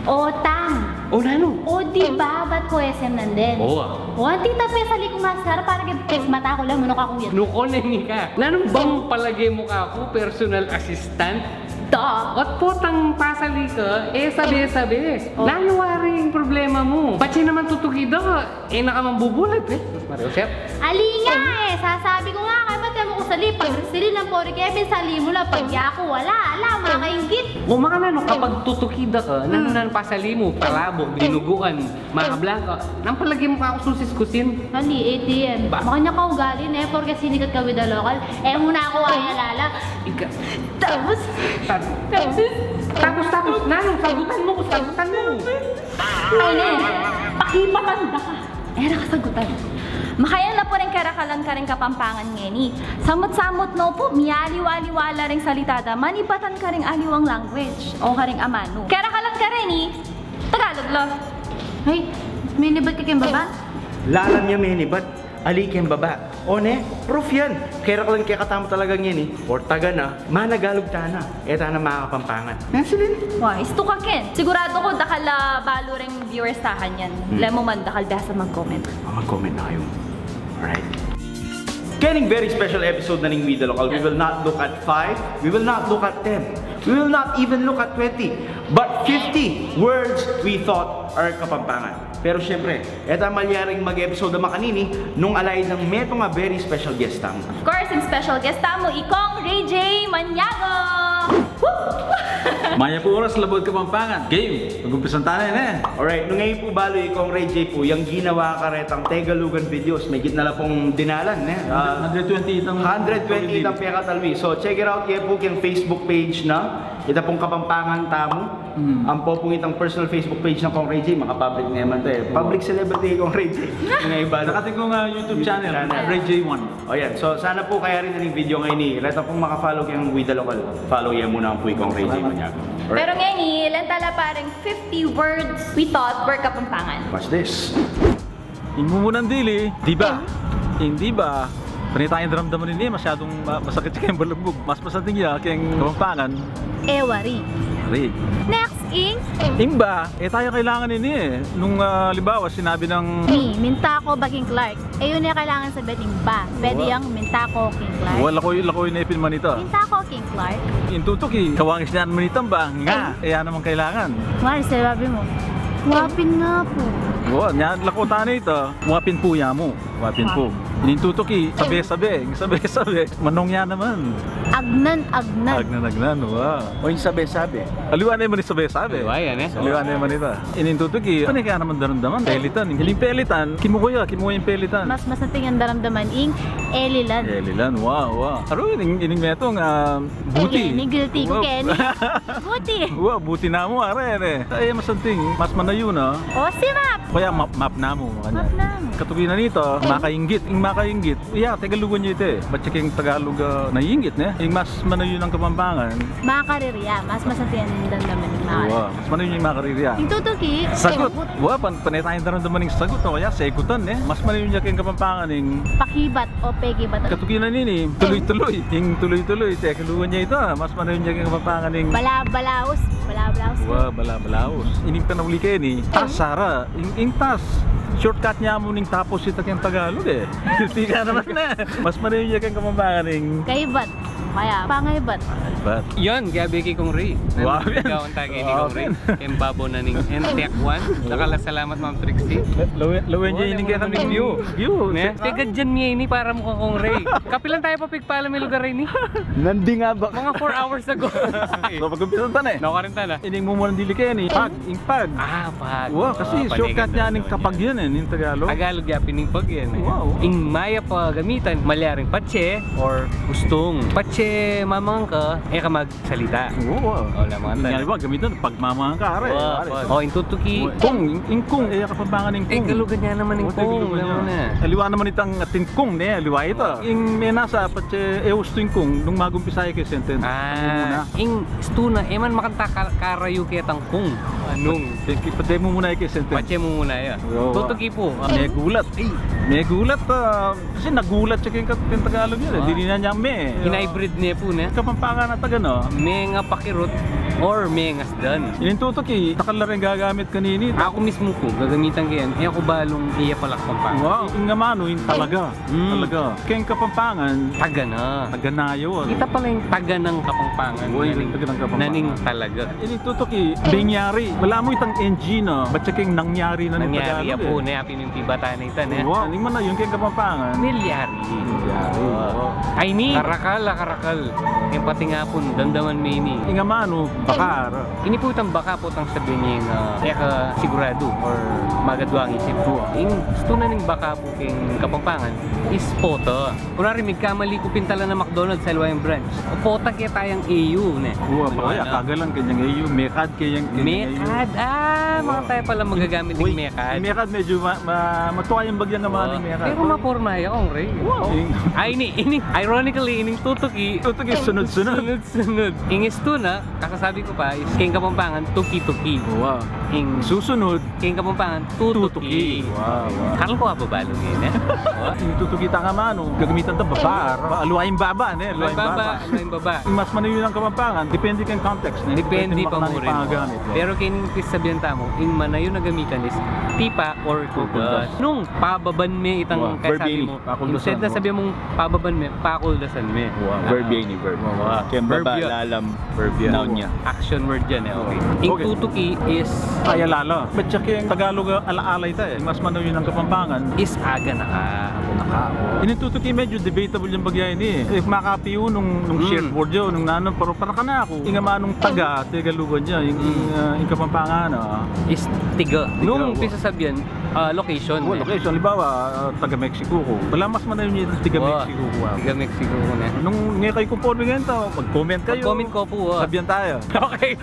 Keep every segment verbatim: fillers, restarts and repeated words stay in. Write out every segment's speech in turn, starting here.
O, tang. O, nanu? O, di ba? Ba't ko S M nandin? O, ah. O, anti ta pe, sali ku masara para keng mata ku lang, mano ka, kuya? Nuko, neni ka. Nanung bang palage mu kaku personal assistant? Da. At potang pasali ka, e sabe-sabe. O. Lalu waring problema mu. Patse naman tutukida ka. E na ka mambubulat, e. Mario, sir? Ali nga, e. Sasabi ku nga, kaya ba't e mu ku sali? Pag sili nang pori Kevin, sali mu la. Pag yaku, wala, ala, makainggit. O, makananu, kapag tutukida ka, nanu, hmm, nanu pasali mu? Palabok, dinuguan, makablangka. Nanu palage mu kaku susis kusin? Ali, A T M. Ba? Makanyan ka ugali, ne, porke sinikat ka with the local. E mu na ku ayalala. Ika. Tapos, tapos, tapos, tapos, nanu, sagutan mu ku, sagutan mu ku. Ay, ne, pakipatanda ka. E ra kasagutan. Makayan na pu ring kerakalan karing Kapampangan ngeni. Samut-samut no pu, mialiwa-aliwa la ring salita da, manibatan karing aliwang language o karing amanu. Kerakalan kareni, Tagalog la. Ay, menibat ka keng baba? Lalam ya menibat, ali keng baba. O ne, proof yan. Kerakalan kekatamu talaga ngeni, or taga na, managalug tana. E tana makakapampangan. Nanu, Celine? Wa, istu ka ken. Siguradu ku dakal a balu ring viewers ta kanyan. Hmm. Lemo man dakal basa mag-comment. Ah, mag-comment na kayu. Alright. Kening very special episode na ning We The Local, we will not look at five, we will not look at ten, we will not even look at twenty, but fifty words we thought are Kapampangan. Pero syempre, e ta malyaring mag-episode a makanini nung ala itang metung a very special guest tamu. Of course, ing special guest tamu, i Kong Ray J Maniago! Woo! Mayap a oras, Labuad Kapampangan. Game! Mag-umpisan tana, e. Alright, nung e pu balu i Kong Ray J pu, yang ginawa karetang Tegalugan videos, migit na la pung dinalan, e. Ah, hundred twenty itang, hundred twenty itang pekatalwi. So, check it out, ye pu, keng Facebook page na. Ita pung Kapampangan tamu. Hmm. Ampo pung itang personal Facebook page nang Kong Ray J, maka-public ne man ta, e. Public celebrity i Kong Ray J. Nung e balu. Saka ing kung, ah, YouTube channel, YouTube channel. Ray J one. O yan. So, sana pu kayarin na ning video ngeni, reta pung maka-follow keng We The Local, follow ye mu na pu i Kong Ray J Maniago. Alright. Pero ngeni, lawen tala pa ring fifty words we thought were Kapampangan. Watch this. Ing mumunang dili, diba. Ing diba, pane tayang daramdaman ini, masyadung ma-, masakit ya keng balugbug. Mas masanting ya keng Kapampangan. E wari. Wari. Next, ing. Ing ba, e taya kailangan ini, e. Nung, ah, halimbawa, sinabi nang mi, minta ku ba king Clark. E yu ne kailangan sabian ing ba. Pwede yang minta ku king Clark. Wa, laku, laku ne pin man ita. Minta ku king Clark. Ing tutuki, kawangis ne naman itang ba, nga, e ya naman kailangan. Nga, sabi mu, wa pin nga pu. Wa, nya laku tana ita, wa pin pu ya mu, wa pin pu. Ing tutuki, sabe-sabe, sabe-sabe, manung ya naman. Agnan, agnan. Agnan, agnan, wa. O ing sabe-sabe. Aliwa ne man ing sabe-sabe. Aliwa yan, e. Aliwa ne man ita. Ining tutuki, pane kaya naman daramdaman? Pelitan. Ining pelitan, kimuku ya, kimuku yang pelitan. Mas masanting yang daramdaman ing elilan. Elilan, wa, wa. Aru, ining, ining metung, ah, buti. Keni, guilty ku keni. Buti. Wa, buti namu, are, are. Ay, masanting, mas manayun, a. O, simap. Kaya map, map namu, makanyan. Map namu. Katuki na nita, makainggit. Ing makainggit. Ya, Tegalugan ya ita, e. Patse keng Tagalog, ah, naiinggit, ne? Ing mas manayun a Kapampangan. Makaririya, mas masanting yang daramdaman ing makaririya. Wa, mas manayun yang makaririya. Ing tutuki, sagut. Wa, pan-, pane tayang daramdaman ing sagut, o kaya segutan, ne? Mas manayun ya keng Kapampangan ing pakibat o pekibat. Katuki na nini, tuluy-tuluy. Ing tuluy-tuluy, Tegalugan ya ita, mas manayun ya keng Kapampangan ing bala-balaus, bala-balaus. Wa, bala-balaus. Ining panauli keni, tas, sara. Ing, ing tas, shortcut ne mu ning tapos ita keng Tagalog, e. Guilty ka naman, e. Mas manayun ya keng Kapampangan ing kaibat. Kaya, pangaibat. Pangaibat. Yun, gabe keng Kong Ray. Wa, nanu, yan. Gawan ta keni, Kong Ray. Wa, yan. Keng babo na ning N Tech One. Dakal a salamat, Ma'am Trixie. Lawen, lawen ya ini keng view. View. Ne? Pegadian mi ini para mu kang Kong Ray. Kapilan taya pa pigpalam ing lugar ini? Nanding, aba. Mga four hours ago. So, pag-umpisan tana, e. Nukarin tana. Ining mumunang dili keni, pag, ing pag. Ah, pag. Wa, kasi shortcut ne ning kapag yan, e, ning Tagalog. Tagalog ya pin ing pag yan, e. Wa, wa. Ing mayap a gamitan, malyaring patse or ustung. Patse mamangan ka, e ka magsalita. Wa, wa. O, naman. Ing aliwa gamitan, pag mamangan ka, are. Wa, are. O, ing tutuki. Wa, kung, ing, ing kung, e, Kapampangan ing kung. Tegalugan ya naman ing kung. Wa, Tegalugan ya. Naman, e. Aliwa naman itang atin kung, ne, aliwa ita. Ing menasa, patse, e, ustu ing kung, nung mag-umpisa ya keng sentence. Ah, muna. Ing ustu na, e man makanta ka-, karayu ketang kung. Anung? Patse, patse mu muna ya keng sentence. Patse mu muna ya. Wa, wa. Tutuki pu. Megulat. Ay. Megulat, a, kasi nagulat ya keng kat-, keng Tagalog yan, e. Wa. Dininan yang me. Hybrid ne pu, ne? Kapampangan a taga, no? Me nga pakirut. or mengasdan. Ining tutuki, dakal la ring gagamit kanini. Aku mismu ku, gagamitan ke yan, e ku balung iya pala Kapampangan. Wow, ing amanu, ing talaga. Mm. Talaga. Keng Kapampangan, taga na. Taga na yu. Ita pala ing taga nang Kapampangan. Uy, naning, taga nang Kapampangan. Naning talaga. Ining tutuki, mengyari. Wala mu itang N G na, bat ya keng nangyari na ning Tagalog, e. Nangyari ya pu, ne, apin ing pibatan na ita, ne? Wow, ing manayun keng Kapampangan, milyari. Milyari, oo. Ay, ini, karakal, ah, karakal. Ing pati nga pun, damdaman me ini. Ing amanu, baka, ra. Ini pu itang baka, potang sabian ing, ah, e ka siguradu or magadwa ing isip ku. Ing tutuki ning baka pu keng Kapampangan is pota. Kunwari, migkamali ku pin tala na McDonald's, aliwa yang branch. O, pota ke tayang A U, ne? Uwa, baka ya, kagalan kanyang A U, mekad kayang, kanyang A U. Mekad, ah, manga taya pala magagamit ing mekad. Mekad, medyu ma-, ma-, matua yang bagyang amaning mekad. Pero maporma ya, Kong Ray. Wow. Ay, ini, ini, ironically, ining tutuki. Tutuki, sunod-sunod. Sunod-sunod. Ing istu na, kasasabi ku pa, is keng Kapampangan, tuki-tuki. Wow. Ing susunod, keng Kapampangan, tutuki. Tutuki. Wow, wow. Karl, ku ababalu ngeni, e? Ing tutuki tang amanu, gagamitan ta baba, ra. Aliwa ing baba, ne? Aliwa ing baba. Aliwa ing baba. Ing mas manayun a Kapampangan, depende keng context, ne? Depende pa mu rin. Depende kung paano ipanagamit, e. Pero keng pisasabian tamu, ing manayun a gamitan is tipa or kuldas. Kuldas. Nung pababan me itang kasabi mu, instead na sabian mung pababan me, pakuldasan me. Wow. Verb ya ini, verb. Wow, wow. Keng baba, lalam, verb ya. Noun ya. Action word yan, e. Okay. Ing tutuki is kayalala. Bat ya keng Tagalog, ala-ala ita, e. Mas manayun a Kapampangan is aga na ka. Aga na ka. Ining tutuki medyu debatable yang bagya ini, e. E ku makapiyu nung, nung shared word ya, nung nanu, pero para kanaku, ing amanung taga, Tegalugan ya, ing, ing, ah, ing Kapampangan, ah, is tiga. Tiga, nung pisasabian, ah, location, e. Location. Halimbawa, ah, taga Mexico ku. Bala mas manayun ya itang tiga Mexico ku, ah. Tiga Mexico ku, ne? Nung ngeni kayu kumporme keni, ta, mag-comment kayu. Mag-comment kayu pu, ah. Sabian taya. Okay.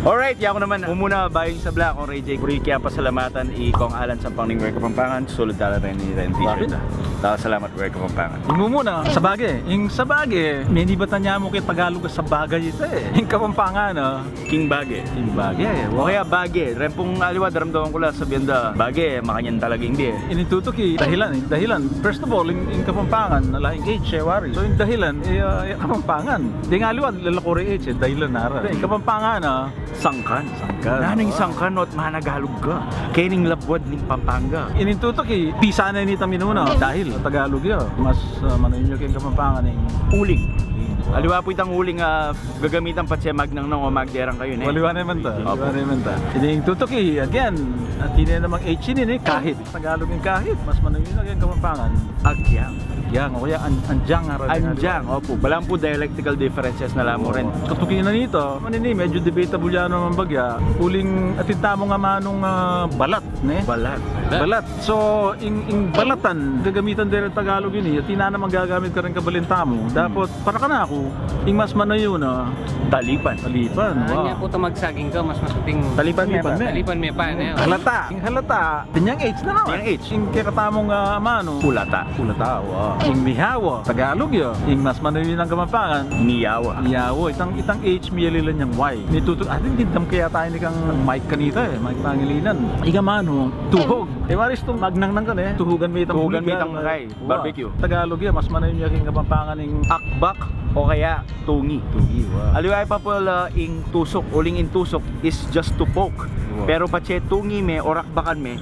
Alright, yaku naman. Mumuna, bayu ing sabla, Kong Ray J, buri ke pasalamatan i Kong Alan Sampang ning Wear Kapampangan, sulud tala reni ring t-shirt, ah. Tala, salamat, Wear Kapampangan. Ing mumuna, sabage. Ing sabage, menibatan ya mu keng Tagalog a sabagay ita, e. Ing Kapampangan, ah, king bage. King bage, e. O kaya bage. Reng pung aliwa, daramdaman ku la sabian da, bage, makanyan talaga ing bie. Ining tutuki, dahilan, e. Dahilan. First of all, ing, ing Kapampangan, ala ing H, e, wari. So, ing dahilan, e, ah, e, Kapampangan. Deng aliwa, lalaku reng H, e, dahilan na ra. Ing Kapampangan, ah, sangkan. Sangkan. Nanu ing sangkan, ot managalug ka kening labwad ning Pampanga? Ining tutuki, pisa na ini itang minuna. Dahil Tagalog ya, mas, ah, manayun ya keng Kapampangan ing uling. Uling. Aliwa pu itang uling, ah, gagamitan patse magnangnang o magderang kayu, ne? Aliwa naman ta. Opo. Aliwa naman ta. Ining tutuki, again, atin na namang H ini, ne? Kahit. Tagalog ing kahit, mas manayun ya keng Kapampangan. Agyang. Agyang, o kaya an-, andyang, ara. Andyang, opo. Balamu pu dialectical differences na la mu rin. Katuki na nita, manini, medyu debatable ya naman bagya. Uling atin tamung amanung, ah, balat, ne? Balat. Balat. So, ing, ing balatan, gagamitan de reng Tagalog ini, atin na namang gagamit kareng kabalin tamu. Dapot, para kanaku, ing mas manayun a, talipan. Talipan, wow. Anya pu ta magsaging ka, mas masuting talipan me pa. Talipan me pa, ne? Halata. Ing halata, atin yang H na naman. Atin yang H. Ing kekatamung, ah, amanu, kulata. Kulata, wow. Ing mihawa, Tagalog ya. Ing mas manayun a Kapampangan, miyawa. Miyawa. Itang, itang H, miyalilan yang Y. May tutu-, atin dimdam ke yata ini kang Mike kanita, e. Mike Pangilinan. Ing amanu, tuhug. E, wari istung magnangnang ka, ne? Tuhugan me itang bulig, tuhugan me itang kay barbecue. Tagalog ya, mas manayun ya keng Kapampangan ing akbak o kaya tungi. Tungi, wow. Aliwa pa pala ing tusuk, uling ing tusuk is just to poke. Wow. Pero patse tungi me o rakbakan me,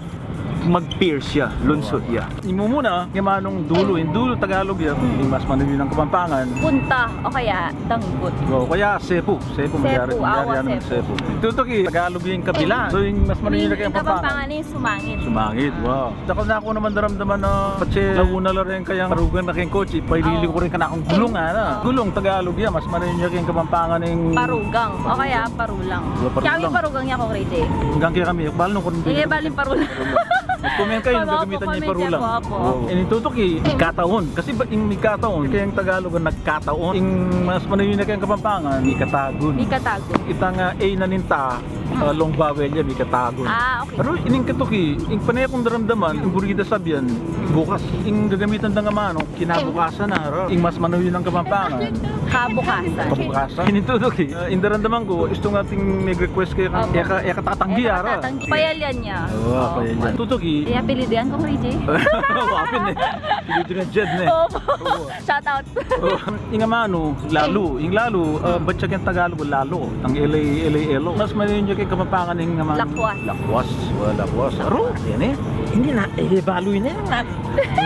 mag-pierce ya, lunsut ya. Ing mumuna, ing amanung dulu, ing dulu Tagalog ya, ing mas manayun a Kapampangan, punta o kaya danggut. O kaya sepu, sepu, sepu, malyari, awa, malyari sepu. Tutuki, Tagalog ya ing kabila. So, ing mas manayun a keng Kapampangan, ing sumangit. Sumangit, wow. Dakal na ku naman daramdaman na patse launa la reng kayang parugang na keng kotse, pailili ku reng kanakung gulung, ana. Gulung, Tagalog ya, mas manayun ya keng Kapampangan ing parugang, o kaya parulang. Parulang. Kaya parugang ya, Kong Ray J. Hanggang kaya kami, bali nung kung, e, bali parulang. Mag-comment kayu, gagamitan ye ing parulang. Opo, opo. Oo. Ining tutuki, mikataun. Kasi ba, ing mikataun, keng Tagalog a nagkataun. Ing mas manayun a keng Kapampangan, mikatagun. Mikatagun. Itang, ah, A na ning ta, ah, long vowel ya, mikatagun. Ah, okay. Pero ining katuki, ing pane kung daramdaman, ing buri da sabian, bukas. Ing gagamitan dang amanu, kinabukasan na, ra. Ing mas manayun a Kapampangan, kabukasan. Kabukasan. Ining tutuki, ah, ing daramdaman ku, istung atin mag-request kaya, opo, e ka, e ka tatanggi, ara. E ka tatanggi. Payalian ya. Oo, payalian. Tutuki, Iya, apelyidu yan, Kong Ray J. Wapin e. Apelyidu na Jed ne. Opo. Shout out. O, ing amanu, lalu. Ing lalu, ah, batsa keng Tagalug, lalo. Tang L A, L A L O. Mas manayun ya keng Kapampangan ing amanu. Lakwas. Lakwas. Wa, lakwas. Aru, yan e. Ini na, e, balu ini na.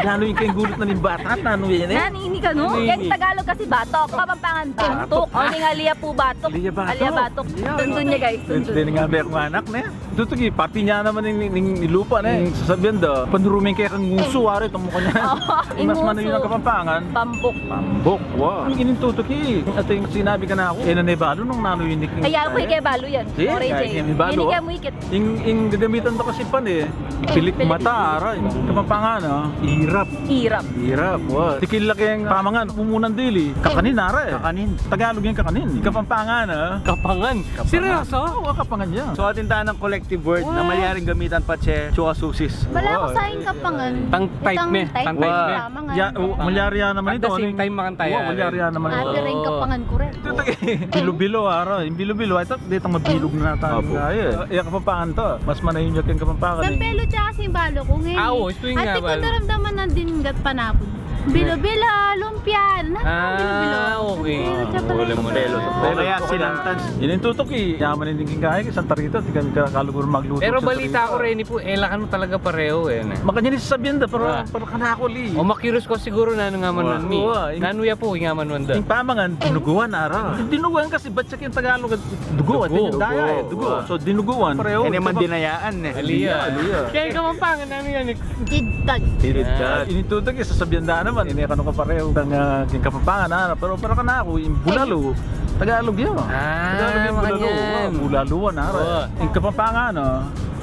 Nanu ing keng gulut na ning bata, nanu yan e. Nanu ini kanu? Nanu ini? Keng Tagalug kasi batok. Kapampangan, batok. Batok. O, ning ali ya pu batok. Ali ya batok. Ali ya batok. Tundun ya, guys. Tundun. Deni nga bek anak ne. Tutuki, parti na naman ning, ning, ning lupa ne. Ing sasabian da, panuruming kaya kang ngusu, wari, itang muka niya. Oo, ing mas manayun a Kapampangan. Pambuk. Pambuk, wa. Ing ini tutuki, ating sinabi kanaku, e na ne balu nung nanu ini. Ay, aku, ike balu yan. Si? Kong Ray J. Kaya ini balu, ini kaya mu ikit. Ing, ing gagamitan da kasi pan e. Pilik mata, ara. Ing Kapampangan, a. Irap. Irap. Irap, wa. Tikil la keng pamangan, pumunan dili. Kakanin, ara e. Kakanin. Tagalug yan, kakanin. Kapampangan, a. Kapangan. Seryoso? O, kapangan ya. So, atin tana nang collective word na malyaring gamitan patse, tsuasusis. Balaku sa ing kapangan. Tang type me. Tang type me. Pamangan. Ya, o, malyari ya naman ito. At the same time, makantayan. Wa, malyari ya naman ito. Ate ring kapangan ko rin. Ito, ito, bilo-bilo, ara. Ing bilo-bilo, ay, ito, detang mabilug na tayo. Opo. Ay, e. E, Kapampangan to. Mas manayun ya keng Kapampangan e. San Pedro tsaka Simbalo ko ngayon. Ah, oo, ito yung nga, atin ko daramdaman na din gat panapon. Bilo-bilo, lumpia, na, bilo-bilo. Ah, okay. San Pedro tsaka Simbalo. O kaya sinangtan. Ini tutuki, yaman ini king kaya, Santa Rita, di kami kalugur magluto. Pero balita ko rin, e la kanu talaga pareho e, ne. Makanyan ini sasabian da, pero, pero kanaku li. O, ma-curious ko siguru nanu ing amanuan mi. Wa, wa, ing nanu ya pu ing amanuan da. Ing pamangan, dinuguan, ara. Dinuguan kasi batsa keng Tagalug, dugo, atin ing daya e, dugo. Wa. So, dinuguan. Pareho. Ini man dinayaan e. Ali ya. Ali ya. Keng Kapampangan, nanu yan e? Tidtad. Tidtad. Ini tutuki, sasabian da naman. Ini kanu kapareho. Tang, a, keng Kapampangan, a, pero para kanaku, ing bulalu. Tagalug ya. Ah, Tagalug ya, bulalu. Makanyan. Wa, bulaluan, ara. Wa. Ing Kapampangan, a.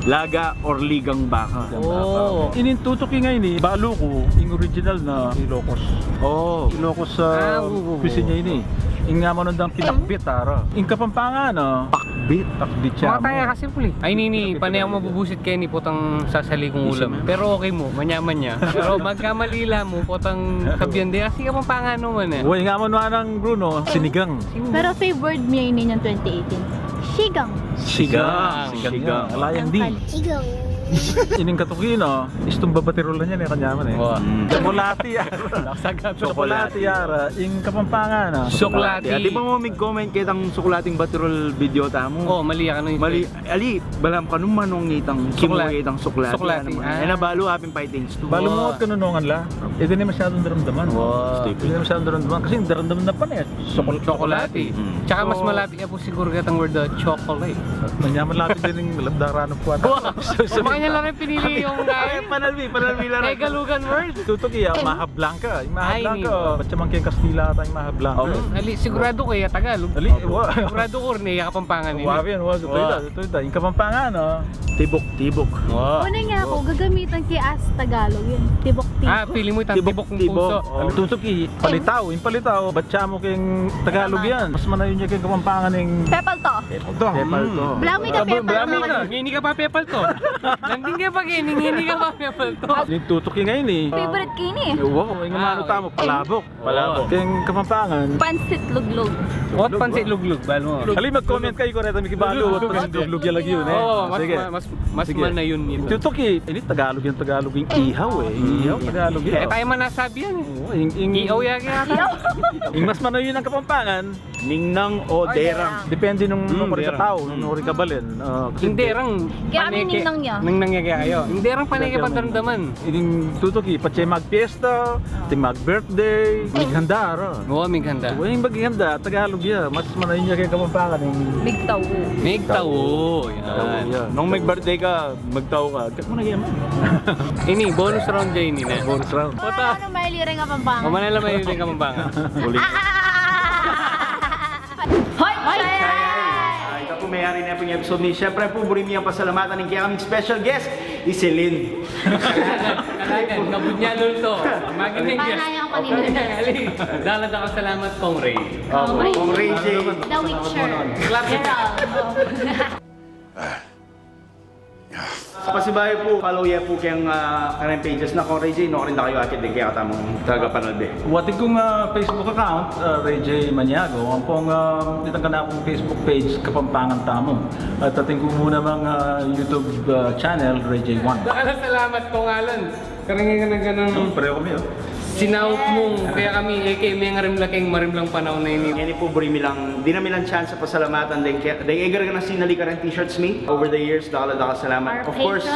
Laga or ligang baka. Ligang baka. O. Ini tutuki ngeni, balu ku, ing original na Ilocos. O. Ilocos, a, ah, oo, oo, kuisinan ini. Ing amanu dang pinakbit, ara. Ing Kapampangan, a. Pakbit. Pakbit ya. Mataya kasi puli. Ay, nini, pane aku mabubusit keni, potang sasali kung ulam. Pero okay mu, manyaman ya. Pero magkamali la mu, potang sabian de, kasi Kapampangan naman e. Wa, ing amanu nang Bruno, sinigang. Pero favorite mi ini niyan twenty eighteen. Sigang. Sigang. Sigang. Sigang. Ala yan di. Sigang. Ining katuki na, istung babatirulan yan e, kanyaman e. Wa. Mm. Tsokolati, a. Tsokolati, ara. Ing Kapampangan, a. Tsokolati. Di ba mu mig-comment ketang tsokolating batirul video tamu? O, mali ya kanu. Mali. Ali, balamu kanu manung itang, kimu itang tsokolati. Tsokolati, a. E na balu, apin paiting Balu mu, at kanunungan la. E, di ne masyadung daramdaman. Wa. E, di ne masyadung daramdaman. Kasi daramdaman na pan e. Tsokolati. Tsokolati. Mm. Tsaka mas malapit ya pu siguru ketang word, a, chocolate. Manyaman lapit din ing labdaran ng puwan. Wa. Makanya la rin pinili yung kaya. Panalbi, panalbi la rin. Tegalugan word. Tutuki ya, maha blanca. Ing maha blanca. Ay, ini. Ba't siya man keng Kastila ata ing maha blanca? Okay. Hmm, ali, sigurado ko ya Tagalog. Ali, wa. Sigurado ko rin ya Kapampangan ini. Wa, yan, wa. Tutuki ta, tutuki ta. Ing Kapampangan, a. Tibok-tibok. Wa. Una nga aku, gagamitan ke as Tagalog yun. Tibok-tibok. Ah, feeling mu itang tibok ng puso. O. Tutuki, palitaw. Ing palitaw, batsa mu keng Tagalog yan. Mas manayun ya keng Kapampangan ing pepalto. Pepalto. Pepalto. Balamu ka pepalto. Balamu ka. Ngeni ka pa pepalto. Nandin ka pa, ngeni, ngeni ka pa pepalto. Ing tutuki ngeni. Favorite ke ini. Wa, ing amanu tamu, palabok. Palabok. Keng Kapampangan. Pansit luglug. What? Pansit luglug, balu mu. Ali, mag-comment kayu, kore, tami kibalu, what pansit luglug ya lagi yun e. O, mas, sige. Mas, mas manayun ito. Tutuki, ini Tagalog yan, Tagalog ing ihaw e. Ihaw, Tagalog yan. E, tayo man nasabi yan e. O, ing, ing ihaw ya kaya. Ing mas manayun a Kapampangan, ningnang o derang. Depende nung, nung kore ka tau, nung kore ka balen. A, kasi ing derang, kaya kami paneke, ningnang ya. Ningnang ya kaya kayu. Ing derang paneke pandaramdaman. Ing tutuki, patse magpiesta, ating mag-birthday, mighanda, ara. O, mighanda. Wa, ing maghanda, Tagalog ya. Mas manayun ya keng Kapampangan ing migtau. Migtau, yan. Tau, yan. Nung mag-birthday ka, magtau ka. Check mu na yan. Ini, bonus round ya ini ne. Bonus round. Pota. Ano, maili ring Kapampangan? O, manila maili ring Kapampangan. Uli. Hoy, Hoy, Chay! Chay! Ah, ita pu, mayari na pu ing episode ini. Siyempre pu, buri mi yang pasalamatan ing kekaming special guest, i Celine. Talaga, kabud niya, lulto. Maging English. Panayang kanina. Okay, ali. Dalan dakal a salamat, Kong Ray. Kong Ray. Kong Ray J. The Witcher. Clap. Geralt. Bayu pu, follow ye pu keng, ah, keng pages na. Kong Ray J, nukarin da kayu akit deng kekatamung tagapanalbe? Atin kung, ah, Facebook account, ah, Ray J Maniago. Ampong, ah, itang kanakung Facebook page, Kapampangan Tamu. At atin ku mu namang, ah, YouTube, ah, channel, Ray J One. Dakal a salamat, Kong Alan. Kareng, kareng, kareng. Hmm, pareho kami, oh. Sinaup mu kekami, e ke mengarimla keng marimlang panaun a ini. Ngeni pu, buri mi lang, dinan mi lang chance pasalamatan deng ke, deng e gana sinali kareng t-shirts mi over the years. Dakal a dakal a salamat. Our patrons. Of course,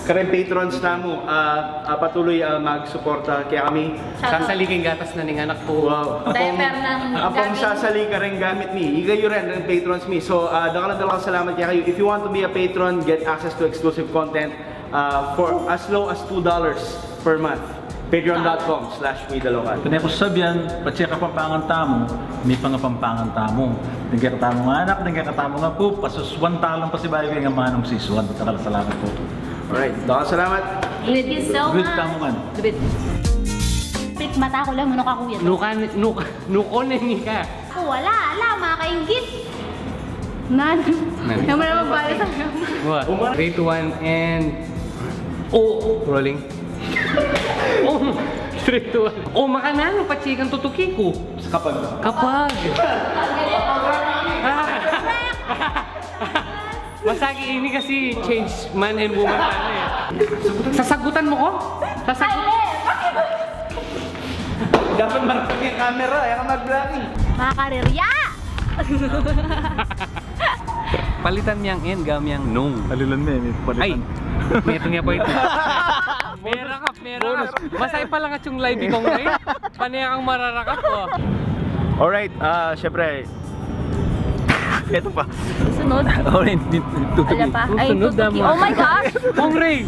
kareng patrons tamu, ah, ah, patuloy, ah, magsuporta kekami. Shout out. Sasali keng gatas na ning anak ku. Wow. Diaper nang gamit. Ampong sasali kareng gamit mi. Ikayu rin, kareng patrons mi. So, ah, dakal a dakal a salamat kekayu. If you want to be a patron, get access to exclusive content, ah, for as low as two dollars per month. Patreon dot com slash We The Local. Kene ku sabian, patse Kapampangan Tamu, mipangapampangan tamu. Deng kekatamung anak, deng kekatamung apu, pasuswan tamu lang pasibayu keng amanung siswan. Dakal a salamat pu. Alright, dakal a salamat. Thank you so much. Good tamu man. Good. Pit mata ku lang, mano ka, kuya? Nuka, nuka, nuko ne ni ka. Ku, wala, ala, makainggit. Nan. Nan. Yang mana magbalik sa. Wah. Three, two, one, and, oh, rolling. Oh, three, two, one. Oh, makananu, patse kang tutuki ku. Kapag. Kapag. Ah. Masaki ini kasi change man and woman tamu e. Sasagutan mu ku? Sasagutan. Dapat maragtag yang camera, e ka mag-vlogging. Makarirya! Palitan yang N, gawang nung. Palitan me, me palitan. Ay, metung ya pa itu. Merakap, merakap. Masaya pala nga yung live, Kong Ray. Pane kang mararakap, oh. Alright, ah, syempre, eto pa. Sunod. Alright, di-, tutuki. Wala pa. Ay, susunod tutuki. Oh my gosh! Kong Ray!